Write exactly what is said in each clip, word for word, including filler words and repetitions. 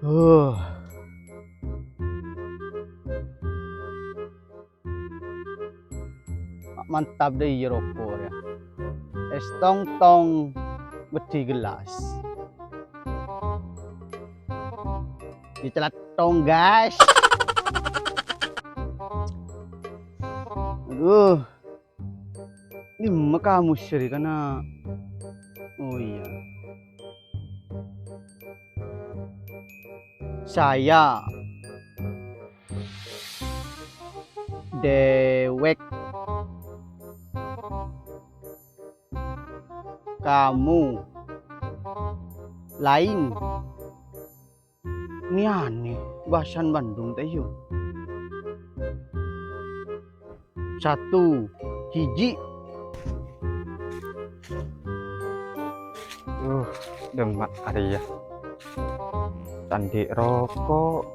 Huh. Mantap dâ' iyâ roko' rèya. Ès tong-tong beddhi gelas. Ècalattong, guys. Aduh. Dimma kamus sè rè kana'? Oh, iyâ. Saya. Dewek. Kamu. Lain. Mèyana bhâsa Bandung ta' iyâ? Satu, jiji. Uh, dâmma' arèya. Ta' andi' roko'.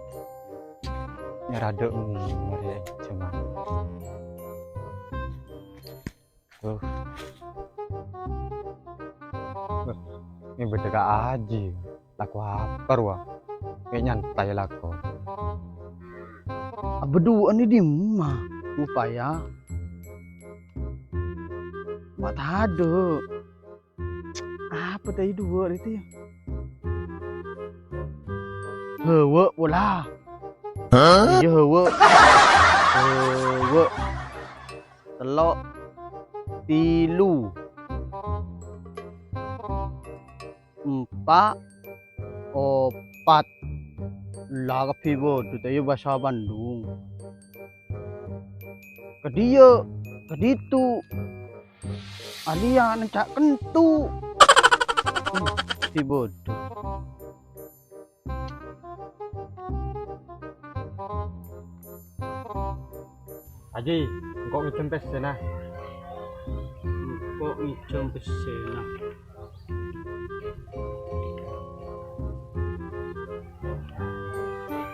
Nyarada' ngomor ya, cuma. Tuh. Bâh, ini bâdâ Ka' Aji. Lako apa rowa? Kayak nyantai lako. Abdhuwâ'ân è dimma? Upaya. Ma' tadâ'. Apa tadi dua itu ya? Hawa pola. Hah? Iya, hawa. Hawa. Tello', tilu, empa', opat. La kabbhi bâdâ ta' iyâ bhâsa Bandung. Kadhiyâ, kadhitu. Aliyah nenca' kentu. Hmm, kabbhi bâdâ. Aji, engko' ngèjhâm pèssèna. Engko' ngèjhâm pèssèna.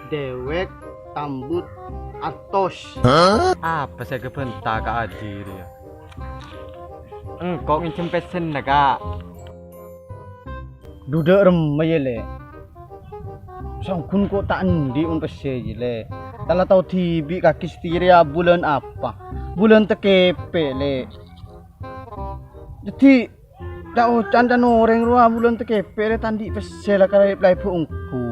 Dewek tambut atos. Apa sè èkabhânta Ka' Aji rèya? Engko' ngèjhâm pèssèna, Ka'. Duduk remma, yâ, Lè'. Songghun ko' ta' andi' mon pèssè, yâ, Lè'. Ta' la tao dhibi' kakè satèya rèya bulân apa? Bulân takèpè', Lè'. Dhâddhi, ca'-oca'an can orèng rowa bulân takèpè', Lè', ta' andi' pèssè la karè-, la èbhu ongghu.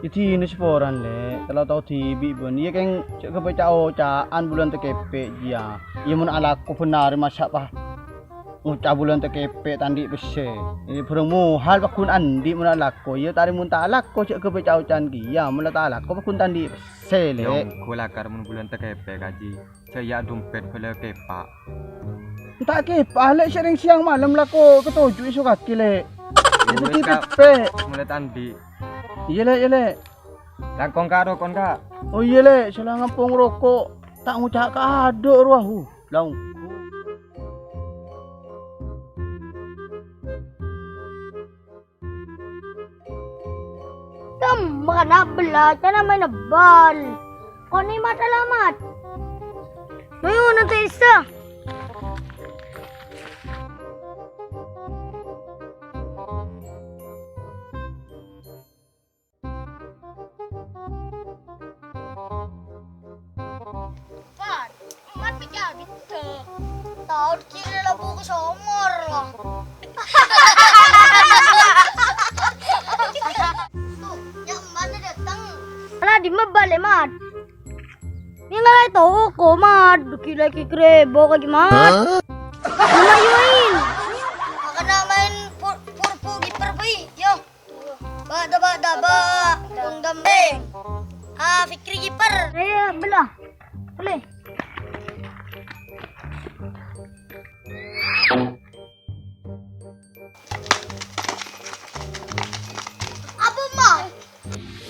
Dhâddhi dinah saporana, Lè', ta' la tao dhibi' bân. Iyâ kèng jhâ' ghâbây ca'-oca'an bulân takèpè' jiyâ. Iyâ mon alako bhender masa' pa ngoca' bulân takèpè' ta' andi' pèssè. Iyâ bhârâng mohal pagghun andi' mon alako. Iyâ tarè mon ta' alako jhâ' ghâbây ca'-oca'an kèya. Mon la ta' alako pagghun ta' andi' pèssè, Lè'. Yâ ongghu lakar mon bulân takèpè', Ka' Aji. Sè iyâ dompet bhâlâ kèpa'. Enta' kèpa', Lè', sè rèng sèyang malem lako katoju' èso kakè, Lè'. Iyâ, dhâddhi wis, Ka'. Pèpè'. Mulai ta' andi'. Iyâ, Lè', iyâ, Lè'. Langkong, Ka', rokon, Ka'. Oh, iyâ, Lè', sè la ngampong roko'. Ta' ngoca' kaadâ' rowa, hu. Langkong. Tembhâna bellâ, ca'na maèn bal. Konè' matalamat. Ayo, nanti Isa. Mat, Mat, pecah gitu. Tahu kira labu ke somor lah. Tuh, yang mana datang? Lah, di mebal, ya, Mat. Ini ngalai toko, Mat. Gila, ki krebo, kayak gimana? Hah? Gimana, Yuin? Makanya main pur-, purpu giper, Pi. Yo. Ba, da, ba, da, ba. Dung, dam, deng. Ah, Fikri kiper. Ayo, belah. Boleh. Apa, Mat?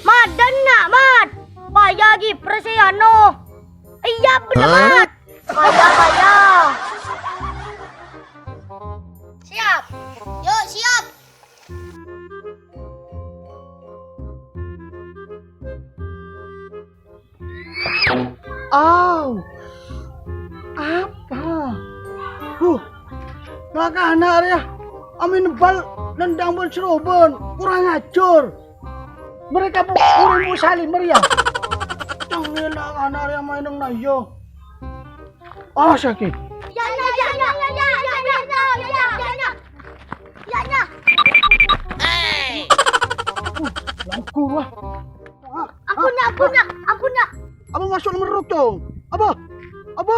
Mat, denna', Mat. Paya kiper sè ano. Iya, bener, Mat. Paya, paya. Siap. Yuk, siap. Aw. Apa? Huh. Ngakana arèya. Amin bal. Nendang bân-sèrobân, kurang ajhâr. Mèrèka bu-, buru Musa Salim, mèrèya. Cengngèla ana' rèya maèn neng na' iyâ. Awas, Ki. Ya, ya, ya. Uh, lagu, wah. Ampun, ampun, ampun. Apa maksud merruk, Cong? Apa? Apa?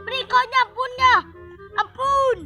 Berikutnya, ampun, ya. Ampun.